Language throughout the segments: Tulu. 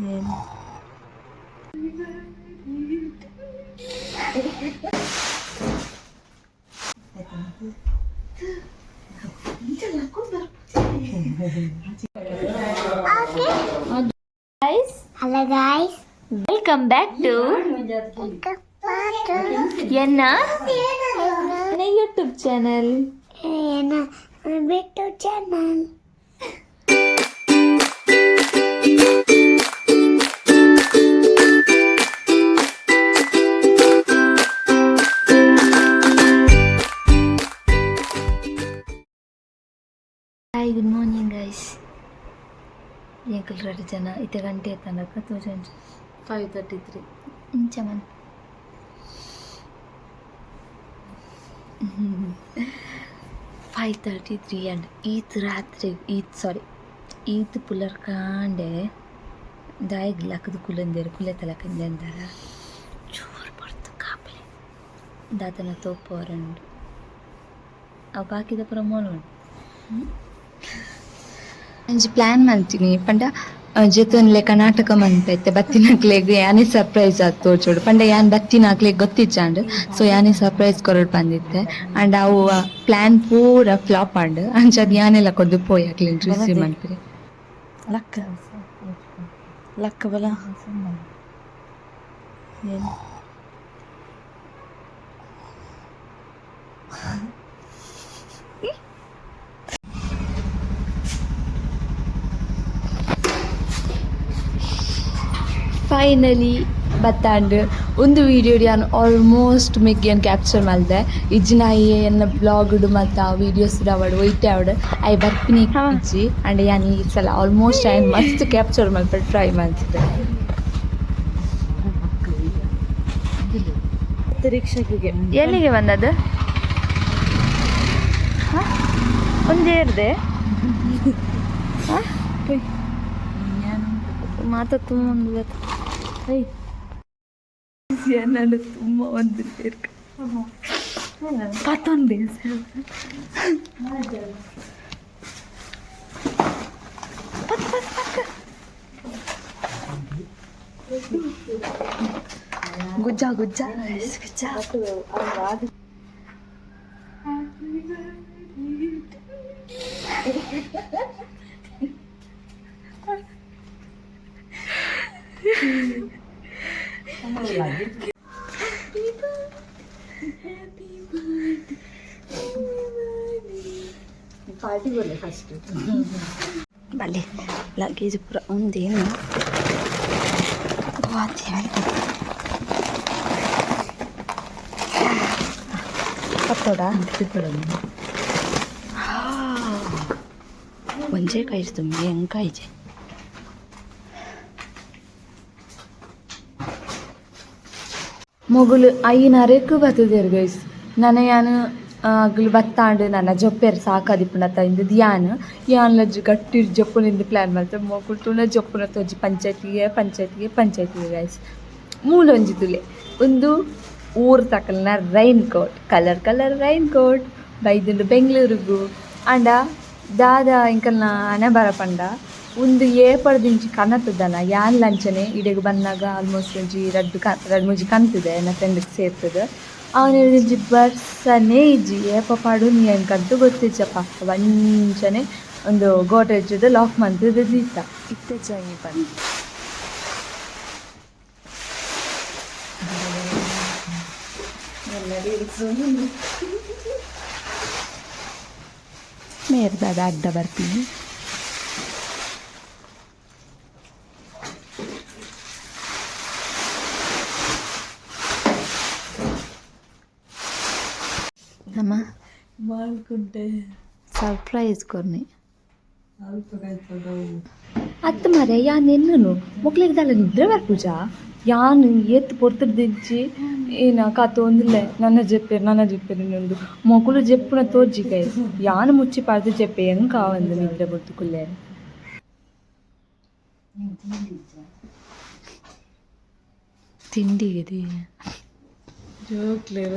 Guys, Hello guys. Welcome back to ಎನ್ನ YouTube channel. ಬಿಟ್ಟು channel. Hi, good morning guys. ಎಂಕಲ್ ರೆಡಿ ಜನ ಇತ್ತೆ ಗಂಟೆ ತನಕ ತೋಜಂಜು. 5:33. ಇಂಚ ಮನ್ 5:33 ಆ್ಯಂಡ್ ಈತ್ ರಾತ್ರಿ ಈತ್ ಸಾರಿ ಈತ್ ಪುಲರ್ ಕಾಂಡೆ ದಾಯಗ್ ಲಕ್ಕದ ಕುಲಂದೇರು ಕುಲೆ ತಲಕಂದೆ ಅಂದಾರ ಚೂರು ಪಡ್ತು ಕಾಪಲೆ ದಾತನ ತೋಪೋರಂಡು ಅವು ಬಾಕಿದ ಪೂರ ಮೋಲು. ಅಂಚ ಪ್ಲಾನ್ ಮಲ್ತೀನಿ ಪಂಡ ಜೊತೆನ್ಲೆ ನಾಟಕ ಮನ್ಪೈತೆ ಬತ್ತಿನಕ್ಲೆಗ್ ಯಾನೇ ಸರ್ಪ್ರೈಸ್ ಆದ್ ತೋಚೋಡು ಪಂಡ ಯಾನ್ ಬತ್ತಿನಕ್ಲೆಗ್ ಗೊತ್ತಿಜ್ಜಾಂಡ್. ಸೊ ಯಾನೇ ಸರ್ಪ್ರೈಸ್ ಕೊರೊಡು ಪಂದಿತ್ತೆ. ಅಂಡ್ ಅವು ಪ್ಲಾನ್ ಪೂರ ಫ್ಲಾಪ್ ಆಂಡ್. ಅಂಚಾದ್ ಯಾನೆಲ್ಲ ಕೊರ್ದು ಪೋಯಿ ಅಕ್ಲೆನ್ ರಿಸೀವ್ ಮನ್ಪೆರೆ. ಲಕ್ಕ ಲಕ್ಕ ಬಲ. ಏನು? ಫೈನಲಿ ಬತ್ತಾಂಡ್. ಒಂದು ವೀಡಿಯೋ ಯಾನ್ ಆಲ್ಮೋಸ್ಟ್ ಮೆಗ್ಗಿಯನ್ ಕ್ಯಾಪ್ಚರ್ ಮಲ್ದೆ. ಇಜ್ಜಿನಾಯಿ ಎನ್ನ ಬ್ಲಾಗ್ಡ್ ಮಲ್ತ ವೀಡಿಯೋಸ್ ಅವಡ್ ಒಯ್ಟೆ ಅವಡ್ I ಬರ್ಪಿನಿ ಇಜ್ಜಿ. ಅಂಡ್ ಯಾನ್ ಈ ಸಲ ಆಲ್ಮೋಸ್ಟ್ ಐನ್ ಮಸ್ತ್ ಕ್ಯಾಪ್ಚರ್ ಮಲ್ಪೆ ಟ್ರೈ ಮಲ್ತಿದ್ದೆ. ರಿಕ್ಷಾಗೆ. ಎಲ್ಲಿಗೆ ಬಂದದ್ದು? ಒಂದೇರ್ದೆ ಮಾತ ತುಂಬ ಒಂದು. ನಾನು ತುಂಬ ಒಂದು ಪತ್ತೊಂದು. ಗುಜ್ಜ ಗುಜ್ಜ ಗುಜ್ಜ. ಪಾರ್ಟಿ ಬರ್ಲೆ ಫಸ್ಟ್. ಬಲ್ಲೆ ಲಗೇಜ್ ಪೂರ ಒಂದೇನು ಪತ್ತೋಡ ಒಂಜೇ ಕಾಯಿಜ್ ತುಂಬಿ ಎಂಕಾಯ್ಜೆ. ಮೊಗುಲು ಐನರೆಕ್ ಬತ್ತದೇರು ಗೈಸ್. ನನ ಯಾನ್ ಅಗುಲು ಬತ್ತಾಂಡ್ ನನ ಜೊಪ್ಪೆರ್ ಸಾಕಾದಿಪ್ಪುಂಡತ್ತ ಇಂದ್ ಯಾನ್ ಯಾನ್ ಲಜ್ಜು ಗಟ್ಟಿ ಜೊಪ್ಪುನಿಂದ್ ಪ್ಲ್ಯಾನ್ ಮಲ್ತೆ. ಮೊಕುಲು ತೂಂಡ ಜೊಪ್ಪುನ ತೋಜಿ ಪಂಚಾಯ್ತಿಗೆ ಪಂಚಾಯ್ತಿಗೆ ಪಂಚಾಯ್ತಿಗೆ. ಗೈಸ್, ಮೂಲೊಂಜಿ ತೂಲೆ, ಉಂದು ಊರು ತಕಲ್ನ rain coat, colour colour rain coat ಬೈದುಂಡು ಬೆಂಗಳೂರುಗು. ಆಂಡ ದಾದ ಎಂಕಲ್ನ ಹಣೆ ಬರ ಪಂಡ ಉಂದು ಏಪಡ್ದಿಂಚಿ ಕನತುದನ ಯಾನ್ ಲಂಚನೆ ಇಡೆಗ್ ಬನ್ನಗ ಆಲ್ಮೋಸ್ಟ್ ಒಂಜಿ ರಡ್ಡ್ ಕ ರಡ್ಡ್ ಮೂಜಿ ಕಂತುದೆ ಎನ್ನ ಫ್ರೆಂಡ್ಗ್ ಸೇರ್ತುದು. ಅವನ ಬರ್ಸನೇ ಇಜ್ಜಿ. ಏಪ ಪಾಡುನಿ ಎಂಕಂತೂ ಗೊತ್ತಿಜ್ಜಪ್ಪ. ಒಂಚನೆ ಒಂದು ಗೋಡ್ರೇಜ್ದ ಲಾಕ್ ಮಂತುದು ದೀತ ಇತ್ತೆ ಜೈ ಪಂದ್. ಮೇರ್ದಾದ ಅಡ್ಡ ಬರ್ತೀನಿ. ನಮ್ಮ ಮಾಡ್ಕೊಂಡೆ. ಸರ್ಪ್ರೈಸ್ ಕೊರ್ನಿ ಅತ್ತು ಮರೆ ಯಾನ್ ಎನ್ನುನು ಮೊಕ್ಲೆಗ್ ದಾಲ ನಿದ್ರೆ ಬರ್ಪುಜಾ? ಯಾನ್ ಏತ್ ಪೊರ್ತುಡ್ದಿಂಚಿ ಏನ ಕಾತೊಂದುಲ್ಲೆ, ನನ ಜೆಪ್ಪೆರ್ ನನ ಜೆಪ್ಪೆರ್ ಇನ್ನೊಂದು ಮೊಕುಲು ಜೆಪ್ಪುನ ತೋಜಿ ಗೈಸ್. ಯಾನ್ ಮುಚ್ಚಿ ಪಾಡ್ದ್ ಜೆಪ್ಪೆ, ಎಂಕ್ ಆವಂದ್ ನಿದ್ರೆ ಬೊರ್ತು ಕುಲ್ಲೆ. ತಿಂಡಿಗೆ. ಜೋಕ್ಲೇರ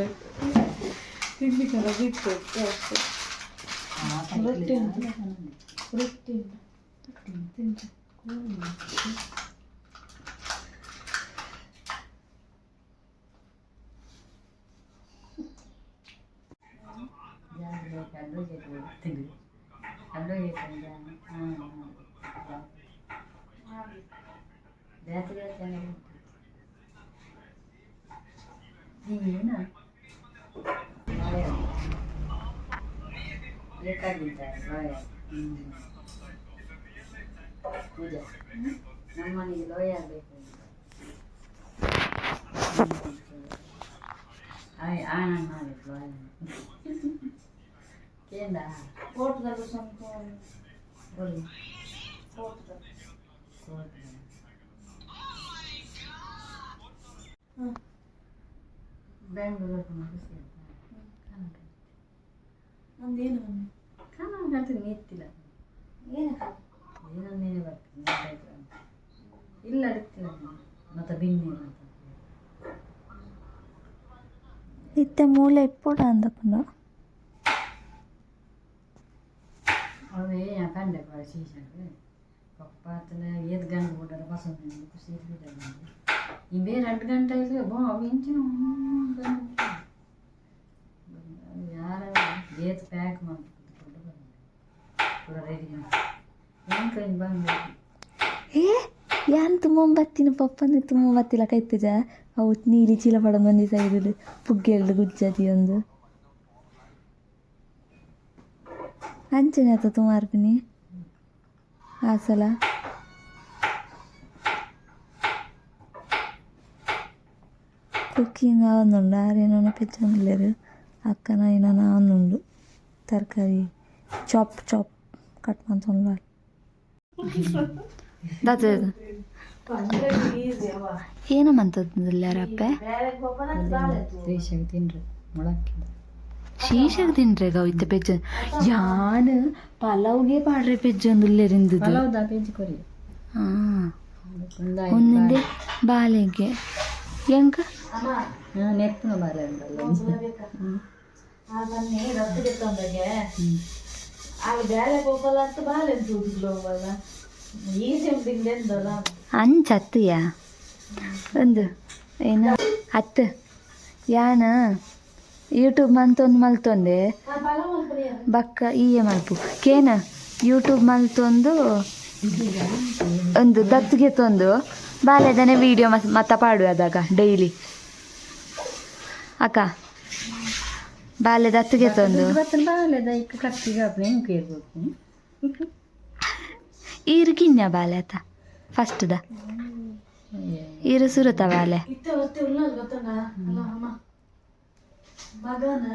ತಿಂಡಿ ಕರಗಿತ್ತು. ರೊಟ್ಟಿ ಉಂಟು, ರೊಟ್ಟಿ ಉಂಟು. Advocate advocate ಹಾಂ ಬೇತೆ ಬೇತೆ ಏನು ಪೂಜಾ ನಮ್ಮನಿಗೆ ಲೋಯ ಆಗಬೇಕು. ಆಣ ಮಾಡಬೇಕು ಲೋಯ ಕೇಂದ್ರ. ಕೋರ್ಟ್ದಲ್ಲಿ ಸ್ವಂತ. बोल. ಕೋರ್ಟ್ದ. ಕೋರ್ಟ್. ಹ್ಞೂ. ಬೆಂಗಳೂರು ಖುಷಿ ಅಂತ. ನಂದೇನು? ಕನ್ನಡ ಕಲ್ತು ನಿತ್ತಿಲ್ಲ. ಏನಕ್ಕ? ಏನನ್ನೇ ಬರ್ತದೆ ಇಲ್ಲ ಅಡಿತಿಲ್ಲ ಮತ್ತೆ ಬಿನ್ನಿ ಅಂತ. ಇತ್ತೆ ಮೂಲೆ ಇಪ್ಪೊಡ ಅಂದಪುಂಡ. ಅವೇ ಕಂಡೆ ಶೀಶಾಗ ಪಪ್ಪಾತನ ಏತ್ ಗಂಟೆ ಬಿಟ್ಟರೆ ಪಸಂದ್ ಖುಷಿ ಬಿಟ್ಟರೆ ಇಂಬೇ 2 ಗಂಟೆ ಆಯ್ತು ಬಾ ಅವು ಇಂಚಿನ ಯಾರ ಏತ್ ಪ್ಯಾಕ್ ಮಾಡ್ಕೊಂಡು ಪೂರ ರೆಡಿ ಏನು ಬಂದು. ಏ ಯಾನ್ ತುಂಬೊಂಬತ್ತಿನ ಪಪ್ಪನ ತುಂಬೊಂಬತ್ತಿಲ ಕೈತುಜ ಅವು ನೀಲಿ ಚೀಲ ಪಡೊಂದು ಒಂಜಿ ಸೈಡ್ ಪುಗ್ಗೆಲ್ಡ್ ಗುಜ್ಜದಿ ಒಂದು ಅಂಚನೆ ಆತ ತುಮಾರ್ಪಿನಿ ಆ ಸಲ. ಕುಕ್ಕಿಂಗ್ ಆವೊಂದುಂಡು ಆರೇನೋ ಪೆಜ್ಜೊಂದುಲ್ಲೆರ್ ಅಕ್ಕನ ಐನನ ಆವೊಂದುಂಡು ತರಕಾರಿ ಚಾಪ್ ಚಾಪ್ ಕಟ್ ಮಂತೊಂದುಲ್ಲಾಲ್ ದಾದ. ಈಸಿ ಅವ. ಏನ ಮಂತೊಂದುಲ್ಲೆರ್ ಅಪ್ಪೆ? ಶ್ರೀಶಾಗ ತಿನ್ರಿ ಮೊಳಕ್ಕೆ. ಶೀಶಗ್ ತಿನ್ರೆಗ ಇತ್ತೆ ಪೆಜ್ಜ ಯಾನ್ ಪಲಾವ್ಗೆ ಪಾಡ್ರೆ ಪೆಜ್ಜೊಂದುಲ್ಲೆರಿಂದುದು. ಪಲಾವ್ದ ಪೆಜ್ಜಿ ಕೊರಿ. ಹಾಂ, ಒಂದಿಂದೆ ಬಾಲೆಗೆ ಎಂಕ್. ಅಮ್ಮ. ಹಾಂ, ನೆಪ್ಪುನ ಬಾಲೆ ಉಂಡಲ್ಲ. ಬೇಕಾ ಆ ಬನ್ನಿ ರೊಟ್ಟಿಗೆ ತಂದಾಗೆ ಆಗ ಬೇಳೆ ಪೋಪಲ್ಲ ಅಂತ ಬಾಳೆ ತೂದುಗ್ಲೋವಲ್ಲ ಈಸಿ ಉಂಟು ಹಿಂದೆಂದಲ್ಲ. ಅಂಚತ್ತುಯಾ ಒಂದು ಏನ ಅತ್ತು ಯಾನ ಯೂಟ್ಯೂಬ್ ಮಂತೊಂದು ಮಲ್ತೊಂದೆ. ಪಲಾವ್ ಮಲ್ಪನಿ. ಬಕ್ಕ ಈಯೆ ಮಲ್ಪು ಕೇನ ಯೂಟ್ಯೂಬ್ ಮಲ್ತೊಂದು ಒಂದು ದತ್ತಿಗೆ ತಂದು ಬಾಲೆದನೆ ವೀಡಿಯೋ ಮಸ್ ಮತ್ತ ಪಾಡುವೆ ಅದಾಗ ಡೈಲಿ ಅಕ್ಕ ಬಾಲೆ ದತ್ತಿಗೆ ತಂದು. ಬಾಲೆದ ಇಕ್ಕ ಕತ್ತಿಗೆ ಅಪ್ಪ ಹೆಂಗೆ ಇರ್ಬೇಕು? ಈರು ಕಿನ್ಯ ಬಾಲೆ ಆತ ಫಸ್ಟ್ದ ಈರು ಸುರುತ ಬಾಲೆ. ಇತ್ತೆ ಹೊರ್ತಿ ಉಳ್ಳಾಲ್ ಗೊತ್ತಂಡ ಅಲ್ಲ ಅಮ್ಮ ಮಗನ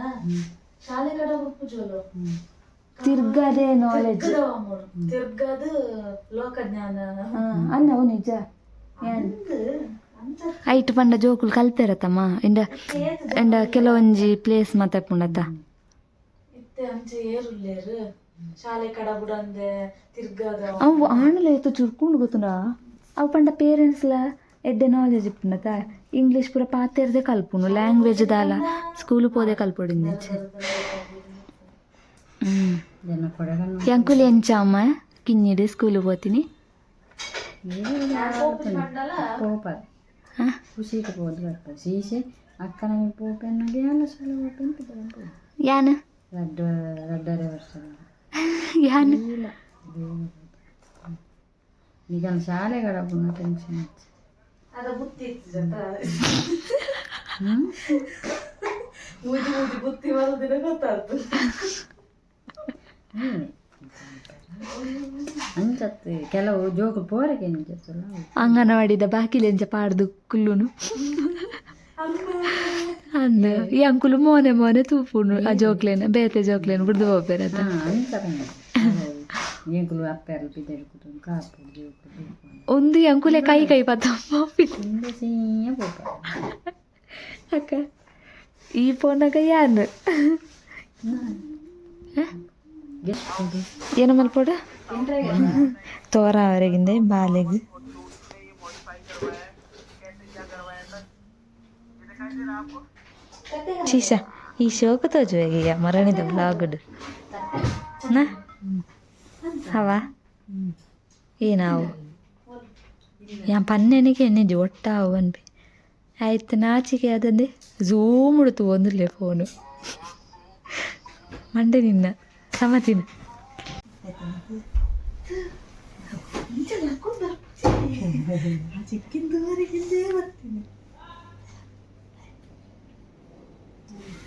ಶಾಲೆ ಕಡೆ ಪೂಜೋಲು. ತಿರ್ಗದೆ ನಾಲೆಜ್. ತಿರ್ಗದು ಲೋಕಜ್ಞಾನ. ಅನ್ನ ಅವು ನಿಜ. ಅಂಚ. ಐಟ್ ಪಂಡ ಜೋಕುಲು ಕಲ್ಪೆರತಮ್ಮ ಇಂಡ ಎಂಡ ಕೆಲವೊಂಜಿ ಪ್ಲೇಸ್ ಮಾತಾಪುಂಡತ. ಇತ್ತೆ ಅಂಚೆ ಏರುಲ್ಲೇರು ಶಾಲೆ ಕಡ ಬುಡಂದೆ ತಿರ್ಗದ. ಅವು ಆಣಲ ಏತು ಚುರ್ಕೊಂಡು ಗೊತ್ತುಂಡ ಅವು ಪಂಡ ಪೇರೆಂಟ್ಸ್ಲ ಎಡ್ಡೆ ನಾಲೆಜ್ ಇಪ್ಪುಂಡತ ಇಂಗ್ಲೀಷ್ ಪೂರ ಪಾತೆರ್ದೆ ಕಲ್ಪುನು ಲ್ಯಾಂಗ್ವೇಜ್ ದಾಲ ಸ್ಕೂಲ್ ಪೋದೆ ಕಲ್ಪೊಡಿಂದಿಚ್ಚೆ. ಹ್ಞೂ. ಜನ ಕೊಡಗನ್ನು. ಎಂಕುಲು ಎಂಚ ಅಮ್ಮ ಕಿನ್ನಿಡು ಸ್ಕೂಲ್ ಪೋತೀನಿ. ಕೋಪ. ಹಾಂ. ಖುಷಿಗೆ ಪೋದು ಬರ್ಪ ಶೀಶೆ ಅಕ್ಕನ ಪೋಪೆನ್ನಗೆ ಎಲ್ಲ ಶಾಲೆ ಪೋಪೆನ್. ಯಾನ್? ರಡ್ಡ 2.5 ವರ್ಷ. ಯಾನ್? ಇಲ್ಲ, ಈಗ ಶಾಲೆಗಳ ಪುನಃ ಟೆನ್ಷನ್. ಅದ ಬುತ್ತಿ ಇತ್ತು ಜೊತೆ. ಹ್ಞೂ. ಊದಿ ಊದಿ ಬುತ್ತಿ ಬರೋದಿನ ಗೊತ್ತಾಯ್ತು. ಅಂಚತ್ತು ಕೆಲವು ಜೋಕು ಪೋರಕ್ಕೆ ಎಂಚತ್ತಲ್ಲ. ಅಂಗನವಾಡಿದ ಬಾಕಿಲೆಂಚ ಪಾಡ್ದು ಕುಲ್ಲುನು ಅಂದ್ ಈ ಅಂಕುಲು ಮೋನೆ ಮೋನೆ ತೂಪುನು ಆ ಜೋಕ್ಲೇನ ಬೇತೆ ಜೋಕ್ಲೇನ ಬುಡ್ದು ಪೋಪೆರತ. ಹಾಂ, ಅಂಚ ಎಂಕುಲು ಅಪ್ಪೆರ್ಲು ಪಿದಡಿ ಕೂತೊಂದು ಕಾಪು ಜೋಕು. ಒಂದು ಅಂಕುಲೆ ಕೈ ಕೈ ಪತ್ತ. ಇಂದು ಸೀಯ ಪೋಪ. ಅಕ್ಕ ಈ ಪೋನಾಗ ಯಾನ್ ಏನ ಮಲ್ಪೋಡ ತೋರ ಅವರೆಗಿಂದೆ ಬಾಲೆಗ್. ಶೀಶಾ ಈ ಶೋಕು ತೋಜುವೆಗೆ ಮರಣಿದ ಬ್ಲಾಗ್ಡ್ ನಾ ಹವಾ ಏನಾವು ಯಾನ್ ಪನ್ನೆನಿಗೆ ಎನ್ನಿಜಿ ಒಟ್ಟಾವು ಅನ್ಪಿ ಆಯ್ತು ನಾಚಿಕೆ ಅದಂದೆ ಝೂಮ್ ಉಡುತು ಒಂದುಲ್ಲೆ ಫೋನು ಮಂಡೆ ನಿನ್ನ. ಸಮತಿನ ಚಿಕ್ಕಿಂದೂರಿಗಿಂದೇ ಬರ್ತೀನಿ.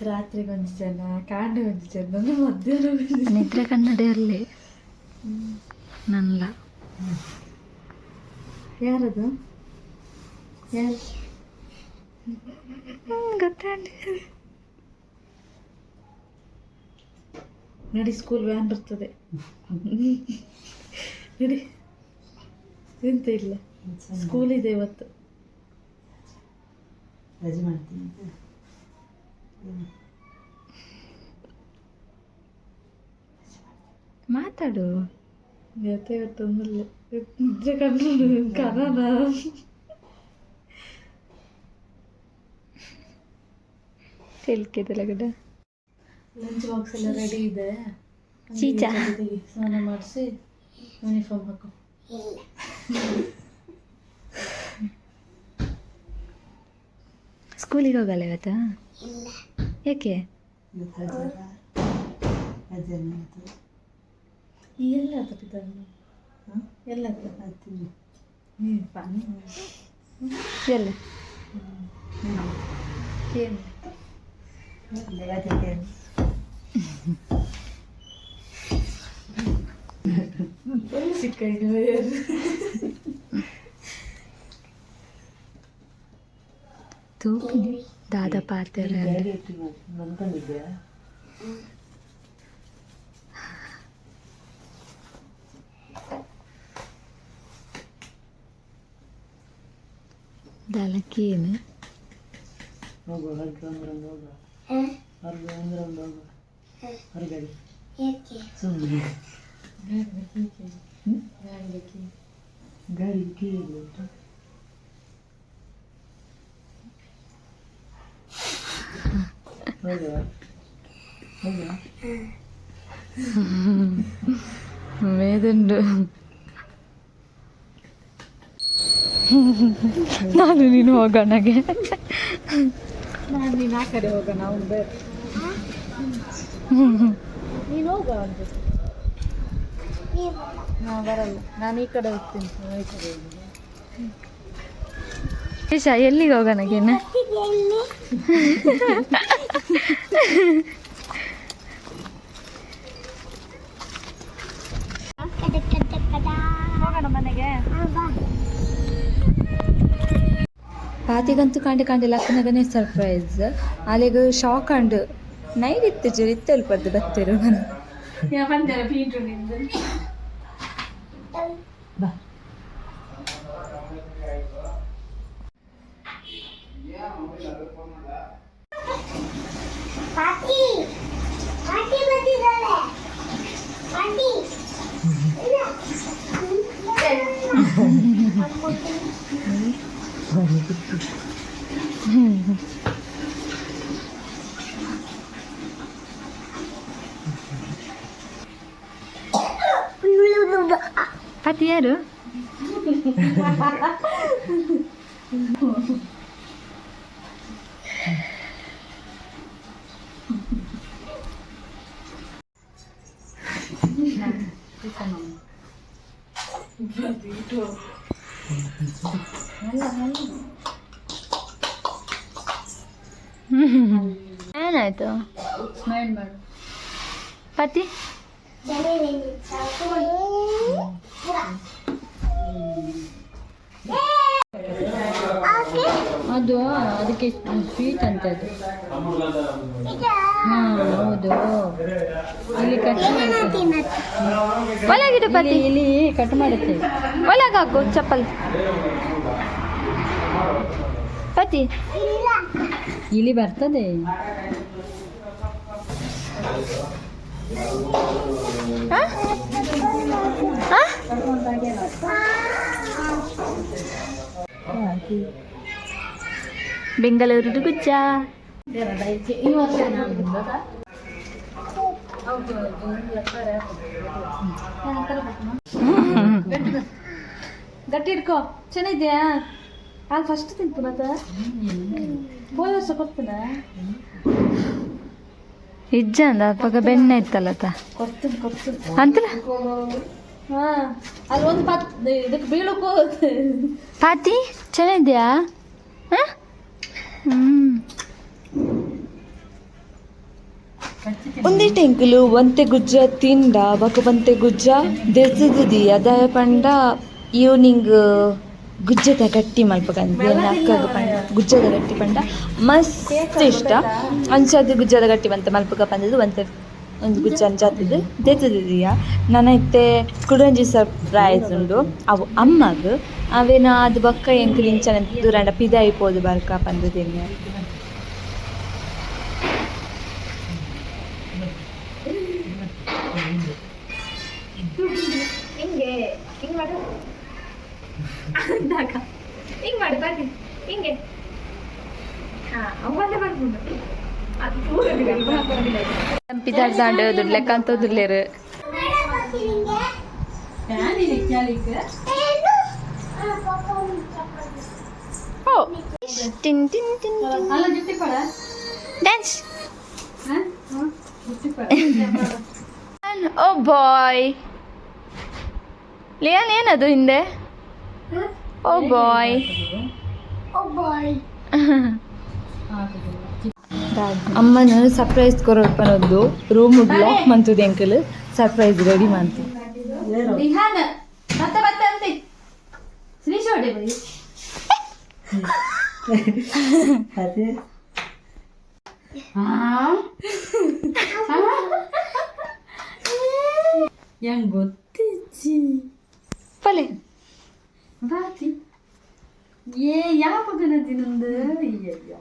ರಾತ್ರಿಗೆ ಒಂದು ಜನ, ಕಾಂಡೆ ಒಂದು ಜನ, ಮಧ್ಯಾಹ್ನ ಒಂದು ಜನ. ನಿದ್ರೆ ಕನ್ನಡಿಯಲ್ಲಿ ನನ್ಲ. ಯಾರದು? ಯಾರು? ಗೊತ್ತಾಂಡ. ನಡಿ, ಸ್ಕೂಲ್ ವ್ಯಾನ್ ಬರ್ತದೆ ನಡಿ. ಎಂತ ಇಲ್ಲ, ಸ್ಕೂಲ್ ಇದೆ ಇವತ್ತು. ರಜೆ ಮಾಡ್ತೀನಿ. ಮಾತಾಡು. ಜೊತೆ ಗೊತ್ತೊಂದಿಲ್ಲ. ನಿದ್ರೆ ಕಣ್ಣು ಕನನ. ತೆಲ್ಕೆದಲ್ಲ ಗಿಡ. ಲಂಚ್ ಬಾಕ್ಸ್ ಎಲ್ಲ ರೆಡಿ ಇದೆ. ಚೀಚಾ. ಜೊತೆಗೆ ಸ್ನಾನ ಮಾಡಿಸಿ ಯೂನಿಫಾರ್ಮ್ ಹಾಕು. ಸ್ಕೂಲಿಗೆ ಹೋಗಲ್ಲ ಇವತ್ತು? ಯಾಕೆ? ಇವತ್ತು ರಜೆ ಅಲ್ಲ? ರಜೆ ಅಲ್ಲ ಇವತ್ತು? ಎಲ್ಲ ತಪ್ಪಿದ್ದಾನೆ ಎಲ್ಲ. ಹತ್ತೀನಿ. ಎಲ್ಲ ಏನು? ರಜೆ. ಸಿಕ್ಕ. ತೂಪಿನಿ ದಾದ ಪಾತೆರ. ಗಾಡಿ ಮನ್ಕೊಂಡಿದ್ಯಾ? ದಾಲಕ್ಕೇನು? ಹೋಗುವ ಹೊರಗೆ, ಒಂದು ರೌಂಡ್ ಹೋಗುವ ಹೊರಗೆ, ಒಂದು ರೌಂಡ್ ಹೋಗುವ ಹೊರಗಡೆ ಸುಮ್ಮನೆ. ಗಾಡಿ ಕೀ ಉಂಟು. ಹೋಗುವ, ಹೋಗುವ. ಮೇದುಂಡು. ನಾನು ನೀನು ಹೋಗೋಣಗೆ. ನಾನು ನೀನು ಆ ಕಡೆ ಹೋಗೋಣ, ಅವ್ನು ಬೇಡ. ನೀನು ಹೋಗ ಅವನ ಜೊತೆ. ನಾ ಬರಲ್ಲ, ನಾನು ಈ ಕಡೆ ಹೋಗ್ತೀನಿ, ನೀವು ಈ ಕಡೆ ಹೋಗಿ. ಈಶಾ, ಎಲ್ಲಿಗೆ ಹೋಗೋಣಗೇನ? ಹೋಗೋಣ ಮನೆಗೆ. ಪಾತಿಗಂತೂ ಕಾಂಡೆ ಕಾಂಡೆ ಲಕ್ಕನಗನೇ ಸರ್ಪ್ರೈಸ್. ಅಲ್ಲಿಗೆ ಶಾಕ್ ಅಂಡ್ ನೈಟ್ ಇತ್ತು ಜರಿ ಇತ್ತಲ್ಪದ್ದು ಬತ್ತಿರು. ಬಂದೆ ಪೀಟು ನಿಂದು. ಬಾ. ಪತಿ ಯಾರು? ಏನಾಯ್ತು? ಸ್ಮೈಲ್ ಮಾಡು. ಪತಿ. ಅದು ಅದಕ್ಕೆ ಸ್ವೀಟ್ ಅಂತ ಅದು. ಹಾ, ಹೌದು, ಇಲ್ಲಿ ಕಟ್. ಒಳಗಿಡು ಪತಿ, ಇಲ್ಲಿ ಕಟ್ ಮಾಡುತ್ತೆ. ಒಳಗೆ ಹಾಕು ಚಪ್ಪಲ್ ಪತಿ. ಇಲ್ಲಿ ಬರ್ತದೆ. ಹಾ? ಹಾ? ಬೆಂಗಳೂರು ಗುಜ್ಜ. ಈ ವರ್ಷ ಹೌದು. ಗಟ್ಟಿ ಹಿಡ್ಕೋ. ಚೆನ್ನಾಗಿದ್ಯಾ? ಅಲ್ಲಿ ಫಸ್ಟ್ ತಿಂತು ಮತ್ತೆ ಹೋದ ವರ್ಷ ಕೊಡ್ತೀನ. ಇಜ್ಜಂದ ಅಪ್ಪಗ ಬೆಣ್ಣೆ ಇತ್ತಲ್ಲತ ಕೊಡ್ತೀನಿ ಕೊಡ್ತೀನಿ. ಅಂತಲ. ಹಾ, ಅಲ್ಲಿ ಒಂದು ಪತ್ ಇದಕ್ಕೆ ಬೀಳಕ್ಕೂ. ಪಾತಿ, ಚೆನ್ನಾಗಿದ್ಯಾ? ಹಾಂ ಹ್ಞೂ. ಒಂದೇ ಟೆಂಕುಲು ಒಂತೆ ಗುಜ್ಜ ತಿಂಡ ಬೊಕ ಒಂತೆ ಗುಜ್ಜ ದೆಸದಿ. ಅದಾಯ ಪಂಡ ಈವ್ನಿಂಗ್ ಗುಜ್ಜದ ಗಟ್ಟಿ ಮಲ್ಪಕಂದ್. ಎನ್ನ ಅಕ್ಕಗ್ ಪಂಡ ಗುಜ್ಜದ ಗಟ್ಟಿ ಪಂಡ ಮಸ್ತ್ ಇಷ್ಟ. ಅಂಚಾದ್ ಗುಜ್ಜದ ಗಟ್ಟಿ ಬಂತ ಮಲ್ಪಕ ಪಂದದು ಒಂತೆ ಒಂದು ಗುಜ್ಜ ಅಂಚಾತದು ದೆತ್ತದಿಯ. ನನ ಇತ್ತೆ ಕುಡೊಂಜಿ ಸರ್ಪ್ರೈಸ್ ಉಂಡು, ಅವು ಅಮ್ಮಗ್. ಅವೇನ ಅದು ಬೊಕ್ಕ ಎಂಕುಲು ಇಂಚನ ದೂರಾಂಡ ಪಿದಾಯಿ ಪೋದು ಬರ್ಕ ಪಂದುದೆನ್ನೆ. ಹಿಂಗೆ ಹಿಂಗೆ ಮಾಡು ಅಂದಾಗ ಹಿಂಗೆ ಮಾಡು ಬನ್ನಿ ಹಿಂಗೆ. ಹಾಂ, ಅವಂದೇ ಬರ್ಬೋದು ಅದು ಪೂರ. ಪಿದಾಡ್ದಾಂಡು ದುಡ್ಲೆಕ್ಕ ಅಂತ ದುಡ್ಲೇರು. ಓ, ಟಿನ್ ಟಿನ್ ಟಿನ್. ಡ್ಯಾನ್ಸ್. ಓ ಬಾಯ್, ಲಿಯಾನ್, ಏನದು ಹಿಂದೆ? Oh boy. ಅಮ್ಮನ ಸರ್ಪ್ರೈಸ್ ಕೊರೊಡ್ಪನೊಂದು ರೂಮ್ ಲಾಕ್ ಮಂತುದು. ಎಂಕಲ್ ಸರ್ಪ್ರೈಸ್ ರೆಡಿ ಮಂತು. ನಿಹಾನ ಮತ್ತೆ ಮತ್ತೆ ಅಂತೆ ಶ್ರೀಶ್ ಹೊಡೆ ಬೈ. ಅದೇ. ಹೆಂಗ್ ಗೊತ್ತಿಜ್ಜಿ? ಪಲೆ. ಬಾತಿ ಏ ಯಾವಾಗ ದಿನಂದು. ಅಯ್ಯಯ್ಯೋ,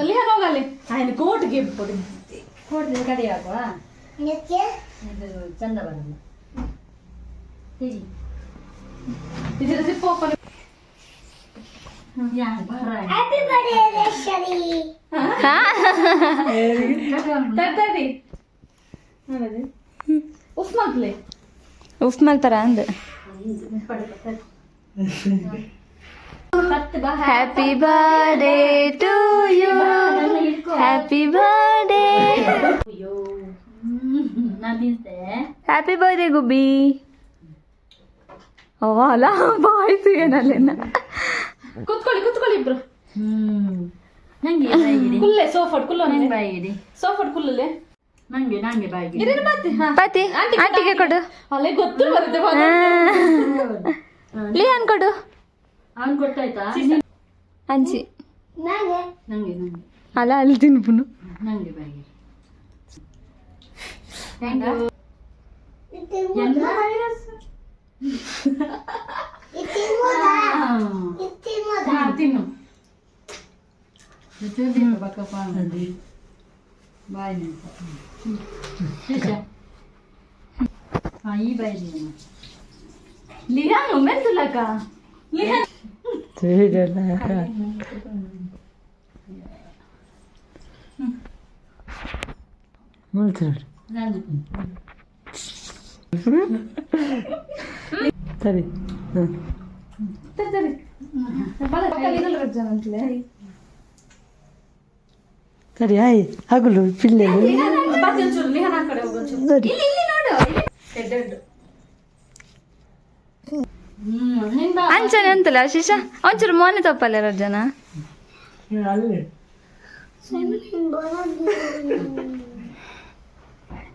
ಲಿಹಾನ್ ಹೋಗಲ್ಲಿ ఆయన ಕೋಟ್ಗೆ ಕೊಡಿ. ಕೋಟ್ ಕಡೆ ಯಾಕೋ ಇದು ಚಂದ ಬರಲ್ಲ. ಇದರ zip open. Happy birthday, Shari. ತರ್ತದಿ ಉಫ್ ಮಕ್ಲೆ. ಉಫ್ ಮಲ್ಪರ ಅಂದ್. Happy birthday to you, happy birthday. Happy birthday ಗುಬ್ಬಿ. ಓ ಅಲ್ಲ, ಬಾಯ್ತು ಏನಲ್ಲೇನ. ಕೂತ್ಕೊಳ್ಳಿ, ಕೂತ್ಕೊಳ್ಳಿ ಇಬ್ರು. ಕುಲ್ಲೆ ಸೋಫಾಡ್ ಕುಲ್ಲ, ಸೋಫಾಡ್ ಕುಲ್ಲಲೆ. ಪಾತಿ, ಆಂಟಿಗೆ ಕೊಡು. ಅಲ್ಲೇ ಗೊತ್ತು ಬರುತ್ತೆ. ಲಿಯಾನ್ ಕೊಡು. ಅಂಚಿ ಅಲ್ಲ, ಅಲ್ಲಿ ತಿನ್ಪುನು. ತಿನ್ನು. ಲಿಹಾನ್ ಮೆಂತುಲಕ ಲಿಹಾನ್. ತಿಳಿದಲ್ಲ. ಮುಳ್ತು ನೋಡಿ. ಸರಿ, ಹ್ಞೂ. ಸರಿ ಸರಿ. ಸರಿ, ಆಯ್ ಹಗಲು ಪಿಲ್ಲೆಲು. ಬಾತಿ ಒಂಚೂರು ಲಿಹಾನ್ ಆ ಕಡೆ ಹೋಗು ಒಂಚೂರು. ಸರಿ. ಎಡ್ಡೆಡ್ಡು. ಅಂಚನೆ ಅಂತಲ್ಲ ಆಶೀಶ, ಒಂಚೂರು ಮೋನೆ ತಪ್ಪಲ್ಲ ಜನ. ಅಲ್ಲಿ.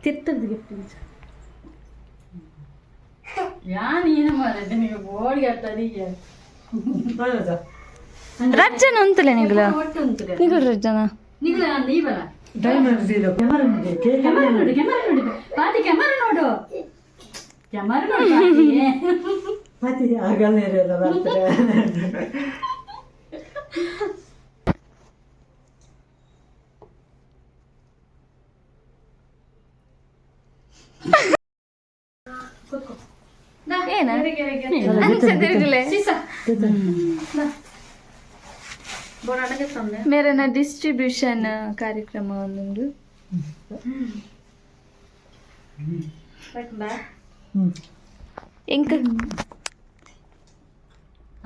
ತಿರ್ತದ್ದು ಗಿಫ್ಟ್. ರಜ್ಜನ ಅಂತಲೇ ನಿಗಲ ನಿಗಲ್ ರಜ್ಜನ. ಡೈಮಂಡ್ ಕ್ಯಾಮರಾ ನೋಡಿ, ಕೇಕ್. ಕ್ಯಾಮರಾ ನೋಡು. ಮತ್ತೆ ಆಗಲ್ಲ ಇರಲ್ಲ ಬರ್ತಾರೆ. ಏನ ಅನ್ಸದಿರ್ಲಿಲ್ಲ. ಮೇರನ ಡಿಸ್ಟ್ರಿಬ್ಯೂಷನ್ ಕಾರ್ಯಕ್ರಮ ಒಂದುಂಡು. ಹ್ಞೂ. ಎಂಕ್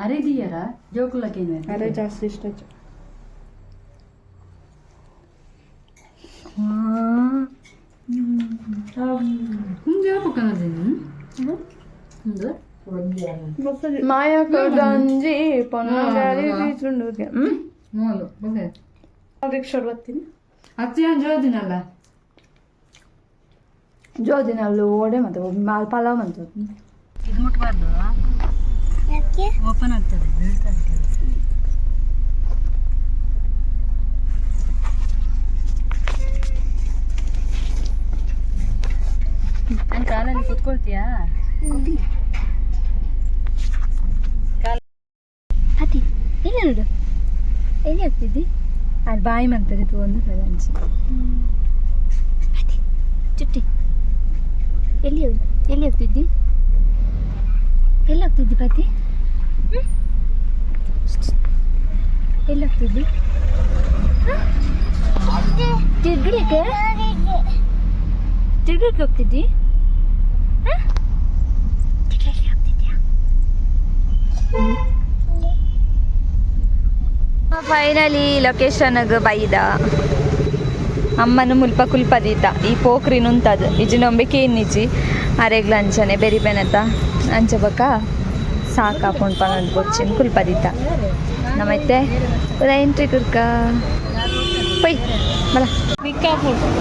ಅರೆ ದಿಯರ ಜೋಕುಲಕ್ಕೆ. ಅರೆ ಜಾಸ್ತಿ ಇಷ್ಟ. ಮಾಯಾ ಗಂಜಿ ಪೊನ್ನಗಾರಿ ಬೀಚುಂಡು. ರಿಕ್ಷಾ ಬರ್ತೀನಿ. ಜೋದಿನಲ್ಲ. ಜೋದಿನ ಅಲ್ಲಿ ಓಡೆ ಮತ್ತೆ ಮಾಲ್ ಪಲಾವ್ ಮಂತ. ಇದು ಮುಟ್ಬಾರ್ದು. ಯಾಕೆ? ಓಪನ್ ಆಗ್ತದೆ, ಬೀಳ್ತದೆ. ನನ್ನ ಕಾಲಲ್ಲಿ ಕುತ್ಕೊಳ್ತೀಯಾ? ಅತಿ ಇಲ್ಲ ನೋಡು, ಎಲ್ಲಿ ಹೋಗ್ತಿದ್ದಿ? ಅಲ್ಲಿ ಬಾಯಿ ಮಂತದೆ ಒಂದು ಸಲ ಅಂಚಿ. ಅತಿ ಚುಟ್ಟಿ, ಎಲ್ಲಿ ಎಲ್ಲಿ ಹೋಗ್ತಿದ್ದಿ? ಎಲ್ಲಿ ಹೋಗ್ತಿದ್ದಿ ಪತಿ? ಹ್ಮ್? ಎಲ್ಲಿ ಹೋಗ್ತಿದ್ದಿ? ತಿರ್ಗ್ಲಿಕ್ಕೆ, ತಿರ್ಗ್ಲಿಕ್ಕೆ ಹೋಗ್ತಿದ್ದಿ? ಹ? ತಿರ್ಗ್ಲಿಕ್ಕೆ ಹೋಗ್ತಿದ್ಯಾ? ಫೈನಲಿ ಲೊಕೇಶನ್ಗೆ ಬೈದ. ಅಮ್ಮನ ಮುಲ್ಪ ಕುಲ್ಪದೀತ ಈ ಪೋಖ್ರಿ ನುಂತದು ಇಜಿನೊಂಬೆ ಕೇನಿಜಿ ಅರೆಗ್ಲ ಅಂಚನೆ ಬೆರಿ ಬೆನತ ಅಂಚ ಬೊಕ ಸಾಕಾಪುಂಡು ಪನೊಂದು ಬೊಚ್ಚಿನ ಕುಲ್ಪದೀತ. ನಮ್ಮೈತೆ ಎಂಟ್ರಿ ಕುರ್ಕ ಪೊಯ್ ಬಲ.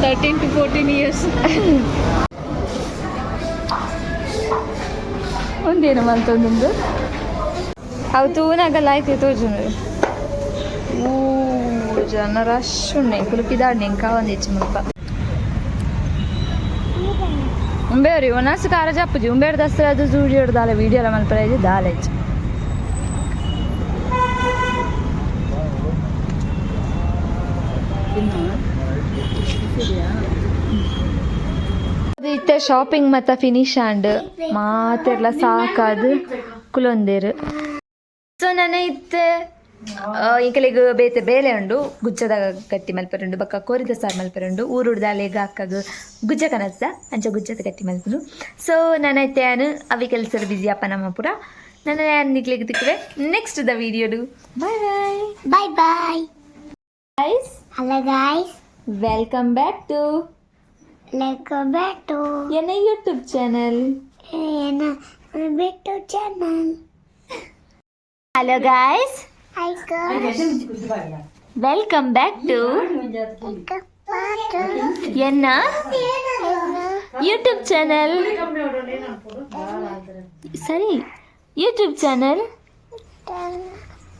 13 to 14 years. ಒಂದೇನು ಮಂತೊಂದು ಅವು ತೂನಾಗ ಲಾಯ್ಕ್ ತೋಜುಂಡು. ಊ ಜನ ರಶ್ ಉಂಡು. ಎಂಕುಲು ಪಿದಾಡ್ನೆ, ಎಂಕ ಒಂದಿಚ್ಚು ಮುಲ್ಪ ಉಂಬೇರಿ ಒನಾಸು ಕಾರ ಜಪ್ಪುಜಿ ಉಂಬೇರ್ ದಸರಾ ಅದು ಜೂಡಿ ದಾಲ ವೀಡಿಯೋ ಎಲ್ಲ ಮಲ್ಪರ ಇದೆ ದಾಲ ಇಜ್ಜಿ. ಅದು ಇತ್ತೆ ಶಾಪಿಂಗ್ ಮತ್ತ ಫಿನಿಶ್ ಆಂಡ್. ಮಾತೆರ್ಲ ಸಾಕಾದ್ ಕುಲೊಂದೇರು. ಸೊ ನನ್ನ ಇತ್ತೆ ಎಂಕಲೆಗ್ ಬೇತೆ ಬೇಲೆ ಉಂಡು. ಗುಜ್ಜದ ಗಟ್ಟಿ ಮಲ್ಪರುಂಡು, ಬೊಕ್ಕ ಕೋರಿದ ಸಾರು ಮಲ್ಪರುಂಡು. ಊರುಡ್ದಾಲೆಗ್ ಅಕ್ಕಗ್ ಗುಜ್ಜ ಕನಸ್ದ ಅಂಚ ಗುಜ್ಜದ ಗಟ್ಟಿ ಮಲ್ಪುನು. ಸೊ ನನ್ನ ಇತ್ತೆ ಯಾನು ಅವಿ ಕೆಲಸದ ಬಿಸಿ ಅಪ್ಪ ನಮ್ಮ ಪುರ. ನನ್ನ ಯಾನ್ ನಿಕ್ಲೆಗ್ ತಿಕ್ಕುವೆ ನೆಕ್ಸ್ಟ್ the ವಿಡಿಯೋಡು. Bye bye. Bye bye. Guys. Hello guys. Welcome back to Welcome back to ಎನ್ನ ಯೂಟ್ಯೂಬ್ ಚಾನಲ್. ಬಿಟ್ಟು channel. Hello guys. Hi guys. Welcome back to ಎನ್ನ ಯೂಟ್ಯೂಬ್ ಚಾನಲ್. ಸರಿ, ಯೂಟ್ಯೂಬ್ ಚಾನಲ್.